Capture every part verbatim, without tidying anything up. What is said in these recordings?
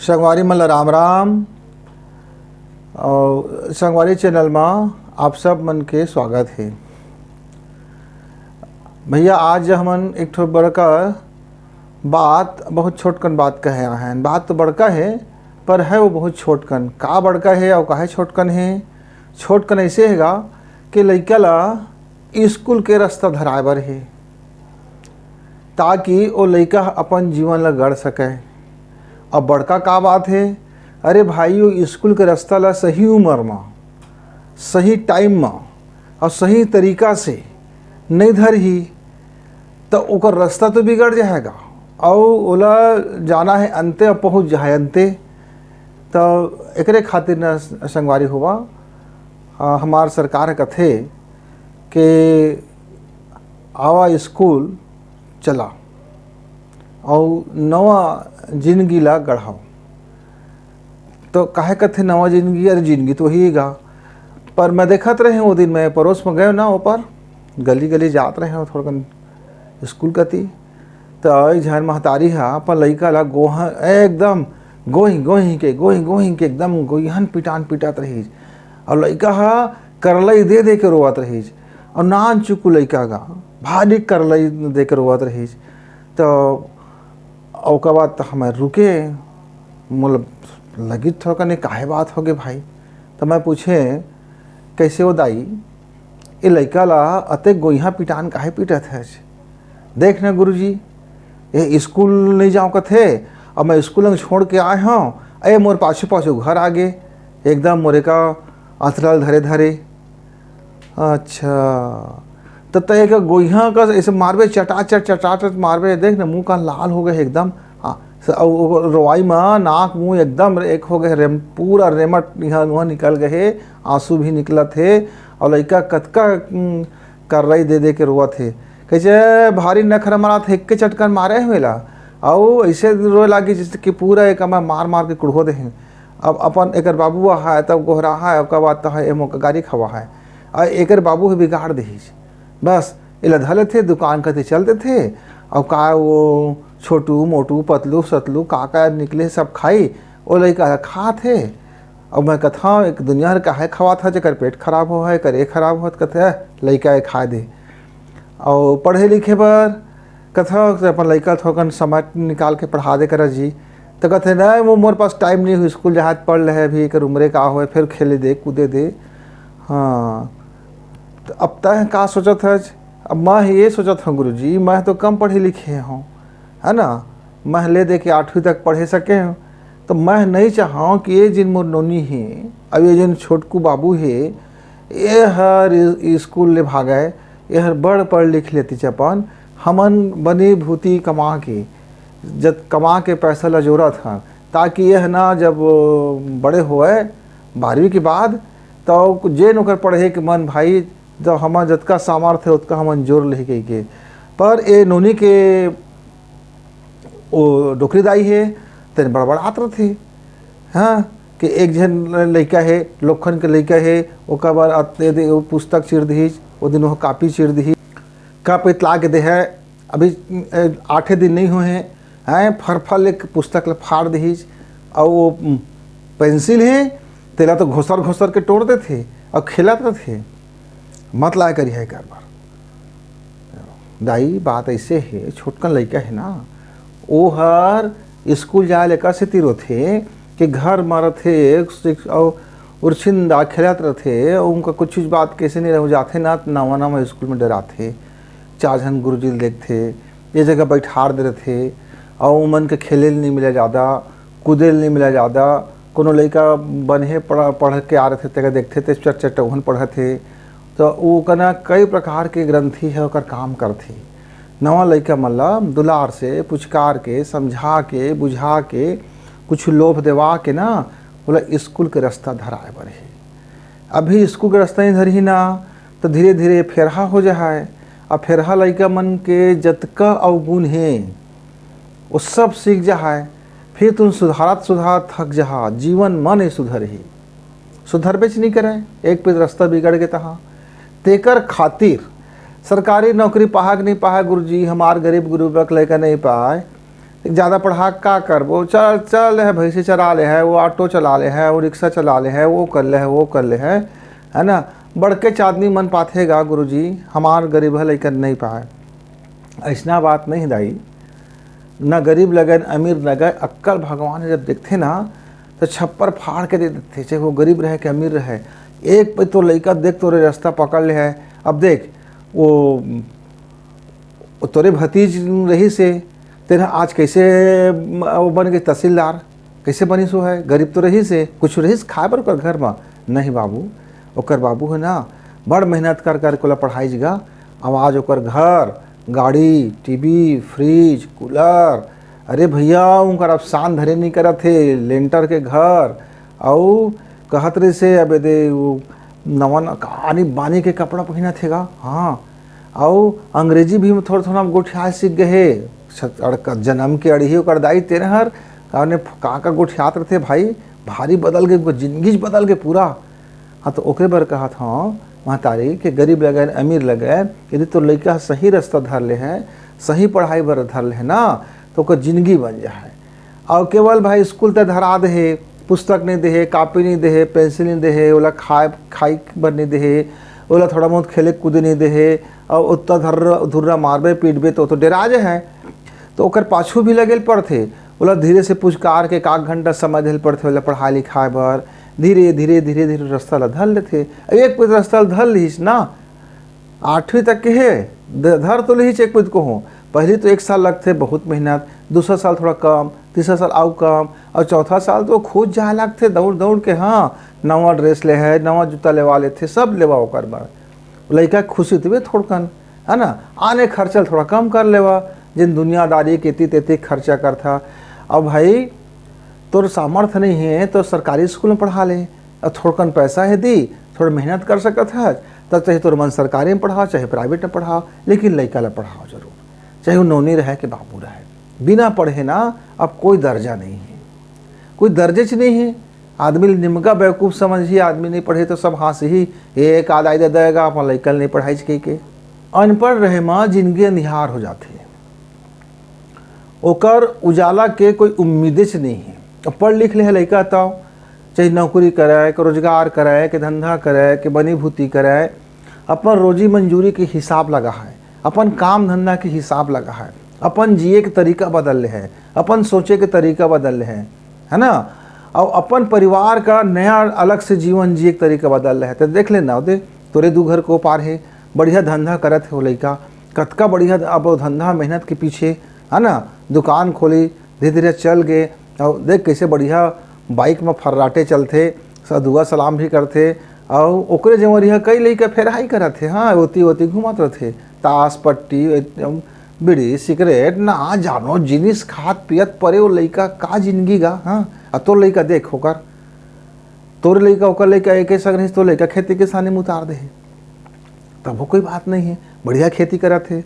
संगवारी मन ल राम राम। और संगवारी चैनल मा आप सब मन के स्वागत हे। भैया, आज हमन एक ठो बड़का बात, बहुत छोटकन बात कहे आहन। बात तो बड़का हे, पर हे वो बहुत छोटकन। का बड़का हे और काहे छोटकन हे? छोटकन ऐसे हेगा कि लइका ला स्कूल के रास्ता धराए बर हे, ताकि ओ लइका ह अपन जीवन ला गढ़ सके। अब बड़का का बात हे? अरे भाई, ओ स्कूल के रास्ता ला सही उम्र म, सही टाइम म और सही तरीका से नहीं धरही, त ओकर रास्ता तो बिगड़ जाएगा, और ओला जाना है अंते और पहुँच जाए अंते। तो एकरे खातिर न संगवारी हुआ, आ, हमार सरकार कथे के आवा स्कूल चला और नवा जिंदगी ला गढ़ाओ। तो काहे कथे नवा जिंदगी? अरे, जिंदगी तो वही गा। पर मैं देखत रहे, वो दिन मैं पड़ोस में गए ना, ऊपर गली गली जात रहे हो थोड़कन स्कूल कती, तो एक झन महतारी हा अपन लइका ला गोह एकदम गोही गोही के, गोही गोही के एकदम गोइहन पिटान पिटत रहीस। और लइका हा करलई दे दे के रोवत रहीस, और नान चुकू लइका गा भारी करलई दे के रोवत रहीस। तो ओकर बाद तो हमें रुके, मोला लगी थोड़कन काहे बात होगे भाई। तो मैं पूछे, "कैसे हो दाई, ये लइका ला अतेक गोइहा पिटान काहे पीटत हस? देख ना गुरुजी, ये स्कूल नहीं जाओ कथे, अब मैं स्कूल में छोड़ के आए हूँ, ए मोर पाछू पाछू घर आ गे, एकदम मोरे का अथरल धरे धरे।" अच्छा, त तय एक गोइहा का ऐसे मारबे, चटाचट चटाचट मारबे, देख ना मुंह का लाल हो गए एकदम। हाँ, स-, अउ, अउ रोवाई मा नाक मुंह एकदम एक हो गए, रेम-, पूरा रेमट यहाँ वहाँ निकल गए हे, आंसू भी निकलत हे। और लइका कतका, उम, कर्रई दे दे के रोवत हे। कैसे भारी नखरा मारत हे, एक के चटकन मारे हुए ला, अउ ऐसे रोए लागी जैसे कि पूरा एक अमा मार मार के कुढ़ो दे हे। अब अपन एकर बाबू है, तब गोहरा है, ओकर बाद तो है, एमो गाड़ी खवा है। आ एकर बाबू ही बिगाड़ देहिस। बस, एला धर लेथे, दुकान कति चल देथे, अउ का वो छोटू, मोटू, पतलू, सतलू, का का निकले सब खाई, ओ लइका ह खात हे। अउ मैं कथंव, एक दुनिया हर काहे खवात ह, जेकर पेट खराब हो है, एकर ए खराब होत, कथे, "लइका ए खाए दे।" अउ पढ़े लिखे बर कथंव, "अपन लइका थोकन समय निकाल के पढ़ा दे करा जी।" त कथे, "नहीं, वो मोर पास टाइम नहीं हो, स्कूल जात पढ़ ले है, अभी एकर उम्रे का होए, फिर खेले दे, कूदे दे।" हाँ, त अब तैं का सोचत हस? अब मैं ये सोचत हूँ गुरुजी, मैं तो कम पढ़े लिखे हूँ, है ना, मैं ले दे के आठवीं तक पढ़े सके हूँ, तो मैं नहीं चाहूँ कि ये जिन मोर नोनी हे, अब ये जिन छोटकू बाबू हे, ये हर इ-, स्कूल ले भागे, ये हर बड़ पढ़ लिख लेती चपन, हमन बनी भूती कमा के, जब कमा के पैसा ला जोरत हन, ताकि यह ना जब बड़े होए बारहवीं के बाद, तो जेन ओकर पढ़े के मन भाई, तो हमर जतका सामर्थ्य हे, ओतका हमन जोर लेही कहिके। पर ए नोनी के ओ डोकरी दाई हे, तेन बड़बड़ात रथे, हाँ, कि एक झन लइका हे, लोखन के लइका हे, ओकर बर अत-, दे, दे, ओ पुस्तक चीर दिहिस, ओ दिन ओ कापी चीर दिहिस, कप इतला के दे हे, अभी, ए, आठे दिन नहीं होए हे, हैं, फरफर ले पुस्तक ल फाड़ दिहिस, अउ वो, उम, पेंसिल हे, तेला तो घोसर घोसर के टोर देथे, अउ खेलत रथे। मत लाए करिहा एकर बर। दाई, बात ऐसे हे, छोटकन लइका हे ना, ओ हर स्कूल जाए ले एकर सेती रोथे कि घर म रथे, एक, एक, अउ उरछिंदा खेलत रथे, अउ उनका कुछ, कुछ बात कैसे नहीं रह जाथे ना, नवा, नवा स्कूल में डराथे, चार झन गुरुजी ल देखथे, ये जगह बैठार दे रथे, अउ उमन के खेले ल नहीं मिले ज़्यादा, कूदे ल नहीं मिले ज़्यादा। कोनो लइका बने पढ़, पढ़ के आ रथे, तेकर देखथे, ते चट चट ओहन पढ़त हे। तो वो कना कई प्रकार के ग्रंथि हे, ओकर काम करथे। नवा लइका मन ला दुलार से, पुचकार के, समझा के, बुझा के, कुछ लोभ देवा के ना, ओला स्कूल के रास्ता धराए बर हे। अभी स्कूल के रास्ता नहीं धरही ना, तो धीरे-धीरे फेरहा हो जाए। अब फेरहा लइका मन के जतका अवगुण हे, वो सब सीख जाए। फिर तुम सुधारत सुधारत थक जहा, जीवन म नहीं सुधरही। सुधरबेच नहीं करे, एक पे रास्ता बिगड़ गे तहा। तेकर खातिर सरकारी नौकरी पाहा के नहीं पाहा गुरुजी, हमार गरीब गुरुबा के लइका नहीं पाए, ज्यादा पढ़ा का करबो? चल, चल ले है, भैंसी चरा ले है, वो ऑटो चला ले है, वो रिक्शा चला ले है, वो कर ले है, वो कर ले है, है ना? बड़के चादनी मन पाथे गा गुरुजी, हमार गरीब है लइकन नहीं पाए। ऐसना बात नहीं दाई, न गरीब लगे न अमीर लगे, अक्कल भगवान जब देखथे ना, तो छप्पर फाड़ के दे देथे, चाहे वो गरीब रहे कि अमीर रहे। एक पे तो लइका देख तोरे रास्ता पकड़ ले है। अब देख, वो, वो तोरे भतीज रहिस हे, तेरा आज कैसे म-, वो बन गए तहसीलदार? कैसे बनिस वो है? गरीब तो रहिस हे, कुछ रहिस खाए बर ओकर घर में? नहीं बाबू, ओकर बाबू है ना, बड़ मेहनत कर कर के ओला पढ़ाइस गा। अब आज ओकर घर, गाड़ी, टीवी, फ्रिज, कूलर, अरे भैया, उनकर अब शान धरे नहीं करत हे, लेंटर के घर, अउ कहत रहिस हे, अबे दे, वो नवा न-, आनी बानी के कपड़ा पहिनत हे गा, हाँ, अउ अंग्रेजी भी थोड़ा थोड़ा गोठियाए सीख गए हे। छ-, अड़क-, जन्म के अड़ही ओकर दाई तेरे हर, का ने का का गोठियात रहिथे भाई, भारी बदल गए, उनकर जिंदगी बदल गए पूरा। हाँ, तो ओकरे बर कहत हौं, महतारी के गरीब लगे, अमीर लगे, यदि तोर लइका ह सही रास्ता धर ले है, सही पढ़ाई बर धर ले है ना, तो ओकर जिंदगी बन जाए। अउ केवल भाई स्कूल तक धरा दे हे, पुस्तक नहीं दे हे, कॉपी नहीं दे हे, पेंसिल नहीं दे हे, ओला खाए, खाई बर नहीं दे हे, ओला थोड़ा बहुत खेले कूदे नहीं दे हे, अउ उत्ता धर्र-, धुर्रा मारबे, पीटबे तो, तो डेरा जे है। तो ओकर पाछू भी लगे ल पड़थे, ओला धीरे से पुचकार के एक आध घंटा समय दे ल पड़थे, ओला पढ़ाई लिखाए बर। धीरे, धीरे, धीरे, धीरे रास्ता ला धर लेथे। एक पइत रास्ता ला धर लिहिस ना, आठवीं तक के हे, ध-, धर तो लिहिस एक पइत को हो। पहली तो एक साल लगथे बहुत मेहनत, दूसरा साल थोड़ा कम, तीसरा साल अउ कम, अउ चौथा साल तो खुद जाए लगथे दौड़ दौड़ के, हाँ, नवा ड्रेस ले है, नवा जूता लेवा लेथे, सब लेवा ओकर बर। लइका के खुशी तबे थोड़कन, है ना, आने खर्चा ल थोड़ा कम कर लेवा, जेन दुनियादारी के एती तेती खर्चा करथा। अब भाई, तोर सामर्थ्य नहीं है तो सरकारी स्कूल में पढ़ा ले, अब थोड़कन पैसा है दी, थोड़ा मेहनत कर सकत हस, तब चाहे तोर मन सरकारी में पढ़ा, चाहे प्राइवेट में पढ़ा, लेकिन लइका ला पढ़ाओ जरूर, चाहे वो नोनी रहे कि बाबू रहे। बिना पढ़े ना अब कोई दर्जा नहीं है, कोई दर्जेच नहीं है। आदमी ल निमगा बेवकूफ समझही, आदमी नहीं पढ़े तो सब हाँसही, "ए, का दाई ददा हे गा, अपन लइका ल नहीं पढ़ाइस," कहिके। अनपढ़ रहे म जिनगी अंधियार हो जाथे, ओकर उजाला के कोई उम्मीदेच नहीं है। अब पढ़ लिख ले है लइका, तब चाहे नौकरी करे, के रोजगार करे, के धंधा करे, के बनी भूती करे, अपन रोजी मंजूरी के हिसाब लगा है, अपन काम धंधा के हिसाब लगा है, अपन जिए के तरीका बदल ले है, अपन सोचे के तरीका बदल ले है, है ना? अउ अपन परिवार का नया अलग से जीवन जिए के तरीका बदल ले है। तो देख लेना, दे, तोरे दू घर को पार है, बढ़िया धंधा करत हे वो लइका, कतका बढ़िया अब वो धंधा मेहनत के पीछे, है ना, दुकान खोली, धीरे धीरे चल गे। अउ देख कैसे बढ़िया बाइक में फर्राटे चलथे, स-, दुआ सलाम भी करथे। अउ ओकरे जेवरिया कई लइका फेरहाई करत हे, हाँ, ओती ओती घूमत रथे, ताश पट्टी, एकदम बीड़ी सिगरेट ना जानो जिनिस खात पियत परे वो लइका, का जिंदगी गा, हाँ। आ तोर लइका देख ओकर, तोर लइका ओकर लइका एके संग रहिस, तोर लइका खेती किसानी में उतार दे हे, तब वो कोई बात नहीं है, बढ़िया खेती करत हे।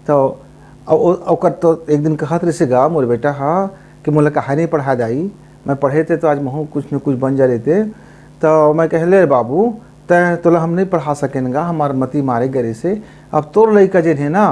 तो अ-, ओ-, ओकर तो एक दिन कहत रहिस गा मोर बेटा हा कि मोला काहे नहीं पढ़ा दाई, मैं पढ़े ते तो आज महू कुछ न कुछ बन जा रहिते। तो मैं कहे, "ले बाबू, तै, तोला हम नहीं पढ़ा सकेन गा, हमार मती मारे गरे से। अब तोर लइका जेन हे ना,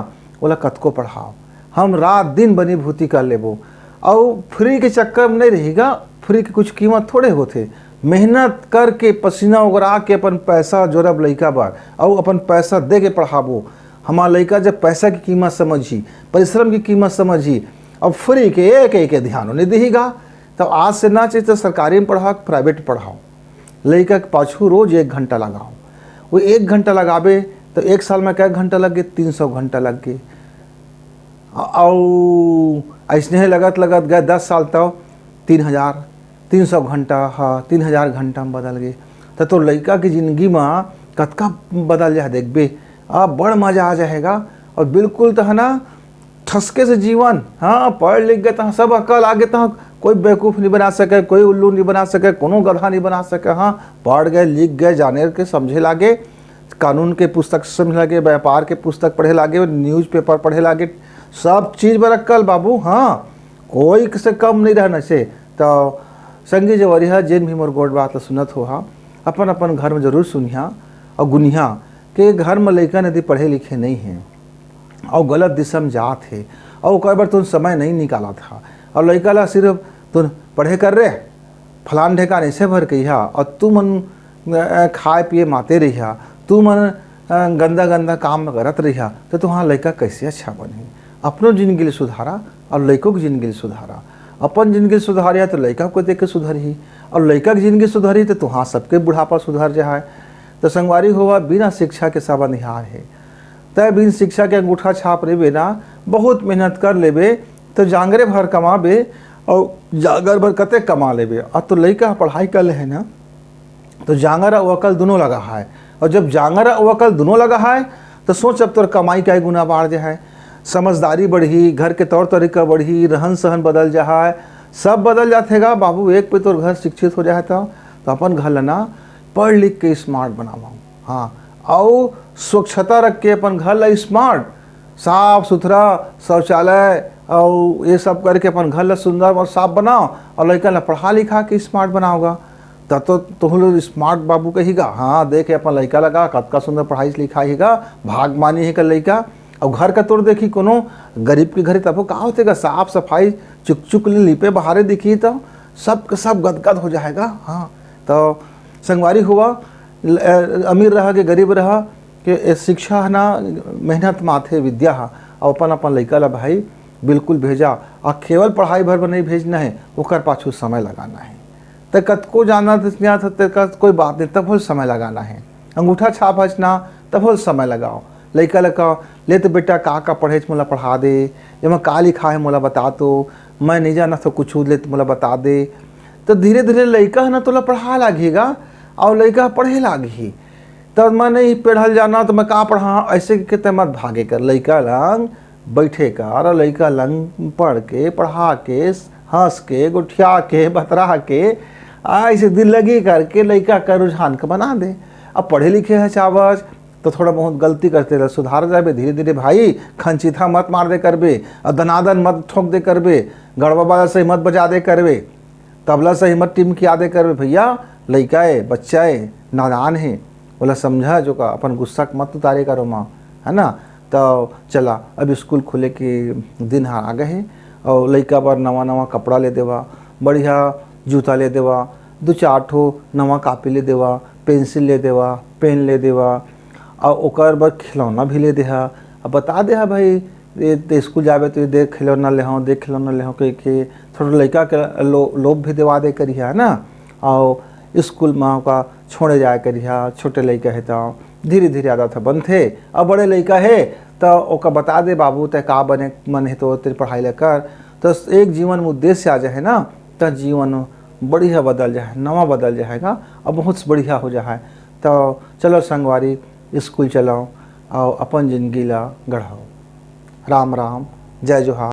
ओला कतको पढ़ाओ, हम रात दिन बनी भूती कर लेबो, अउ फ्री के चक्कर में नहीं रही गा, फ्री के कुछ कीमत थोड़े होथे। मेहनत करके, पसीना उगरा के अपन पैसा जोरब लइका बर, अउ अपन पैसा दे के पढ़ाबो। हमार लइका जब पैसा की कीमत समझही, परिश्रम की कीमत समझही, अब फ्री के एक एक ध्यान नहीं दिही गा, तब आज से ना चाहिए तो सरकारी में पढ़ाओ, प्राइवेट में पढ़ाओ, लइका के पाछू रोज एक घंटा लगाओ। वो एक घंटा लगाबे तो एक साल में कै घंटा लग गे? तीन सौ घंटा लग गे। अउ अइसने लगत लगत गए दस साल, तब तीन हजार, तीन सौ घंटा, हाँ, तीन हजार घंटा में बदल गे। त तोर लइका के जिंदगी में कतका बदल जा, देखबे, अब बड़ मजा आ जाएगा। और बिल्कुल तो है ना, ठसके से जीवन, हाँ, पढ़ लिख गए तो सब अकल आ गए, तो कोई बेवकूफ नहीं बना सके, कोई उल्लू नहीं बना सके, कोनो गधा नहीं बना सके। हाँ, पढ़ गए, लिख गए, जाने के समझे लागे, कानून के पुस्तक समझे लागे, व्यापार के पुस्तक पढ़े लागे, न्यूज़पेपर पढ़े लागे, सब चीज बर अक्कल बाबू। हाँ, कोई से कम नहीं रहना से। तो संगी जवरिया, जेन भी मोर गोठ बात ला सुनत हो हा, अपन अपन घर में जरूर सुनिहा और गुनिहा के घर में लइका यदि पढ़े लिखे नहीं है और गलत दिशा में जात हे, अउ ओकर बर तुम समय नहीं निकालत हा। अउ लइका ला सिर्फ तुम पढ़े कर रे, फलान ढेकान ऐसे भर कहिहा, अउ तुमन, अ, खाए पिए माते रहिहा, तुमन, अ, गंदा गंदा काम करत रहिहा, तो तुम्हारा लइका कैसे अच्छा बनही? अपनो जिंदगी ल सुधारा अउ लइको के जिंदगी ल सुधारा। अपन जिंदगी ल सुधारिहा तो लइका को देख के सुधरही, अउ लइका के जिंदगी सुधरही तो तुहार सबके बुढ़ापा सुधर जाए। तो संगवारी होवा, बिना शिक्षा के सब अंधियार हे। तय बिन शिक्षा के अंगूठा छाप रहिबे ना, बहुत मेहनत कर लेबे, तो जांगरे भर कमाबे, अउ जांगर भर कते कमा लेबे। अब तो लइका पढ़ाई कर ले है ना, तो जांगर अउ अकल दोनों लगा है। अउ जब जांगर अउ अकल दोनों लगा है, तो सोच, अब तोर कमाई कई गुना बाढ़ जाए, समझदारी बढ़ही, घर के तौर तरीका बढ़ही, रहन सहन बदल जाए, सब बदल जाथे गा बाबू। एक पे तोर घर शिक्षित हो जाए तो, तो अपन घर ला ना पढ़ लिख के स्मार्ट बनावा। हाँ, अउ स्वच्छता रख के अपन घर ला स्मार्ट, साफ सुथरा, शौचालय अउ ये सब करके अपन घर ला सुंदर अउ साफ बनाओ, अउ लइका ला पढ़ा लिखा के स्मार्ट बनाओगा, तब तो तुहूँ लोग स्मार्ट बाबू कही गा। हाँ, देख अपन लइका लगा कतका सुंदर पढ़ाई लिखाई हे गा, भाग मानी हे का लइका। अउ घर का तोर देखी, कोनो गरीब के घरे तबो का होथे गा, साफ सफाई, चुक चुक ले लिपे बहारे दिखी तो सब के सब गदगद हो जाएगा। हाँ, तो संगवारी हुआ, ल-, अ, अमीर रहा के गरीब रहा, के ए शिक्षा ह ना मेहनत म आथे, विद्या ह। अउ अपन, अपन लइका ला भाई बिल्कुल भेजा, अउ केवल पढ़ाई भर बर नहीं भेजना हे, ओकर पाछू समय लगाना हे। त कतको जानत नहीं आत, तेकर कोई बात नहीं, तभो समय लगाना हे। अंगूठा छाप हच ना, तभो समय लगाओ। लइका ला कहो, "ले तो बेटा, का का पढ़े हच, मोला पढ़ा दे, एमा का लिखा हे, मोला बता तो, मैं नहीं जानत हो कुछ, ले तो मोला बता दे।" तो धीरे धीरे लइका ह ना तोला पढ़ा लागही गा, अउ लइका ह पढ़े लागही। तब मैं नहीं पढ़ल जाना, तो मैं का पढ़ा, ऐसे के ते मत भागे कर। लइका लंग बैठे कर, लइका लंग पढ़ के, पढ़ा के, हंस के, गोठिया के, बतरा के, ऐसे दिल लगी करके लइका का रुझान के बना दे। अब पढ़े लिखे है चावच, तो थोड़ा बहुत गलती करते रह, सुधार जाबे धीरे धीरे भाई। खंचिथा मत मार दे करबे, अउ दनादन मत ठोक दे करबे, गड़वा बाजा सही मत बजा दे करबे, तबला सही मत टिमकिया दे करबे भैया। लइका ए, बच्चा ए, नादान हे, ओला समझा जो का, अपन गुस्सा के मत उतारे कर ओमा, है ना। तो चला, अब स्कूल खुले के दिन ह आ गए हे, अउ लइका बर नवा नवा कपड़ा ले देवा, बढ़िया जूता ले देवा, दू चार ठो नवा कापी ले देवा, पेंसिल ले देवा, पेन ले देवा, अउ ओकर बर खिलौना भी ले देहा। अब बता देहा भाई, ये ते स्कूल जाबे तो ये देख खिलौना ले हो, देख खिलौना ले हो कह के थोड़ा लइका के लो-, लोभ भी देवा दे करिहा, है ना। अउ स्कूल में ओका छोड़े जाए करिहा, छोटे लइका हे तो धीरे धीरे आदत ह बनथे। अब बड़े लइका हे तो ओका बता दे, "बाबू, तै का बने मन हे तो तेरी पढ़ाई ला कर।" तो एक जीवन में उद्देश्य आ जाए ना, तो जीवन बढ़िया बदल जाए, नवा बदल जाएगा, अब बहुत बढ़िया हो जाए। तो चलो संगवारी, स्कूल चलाओ अउ अपन जिंदगी ला गढ़ाओ। राम राम, जय जोहार।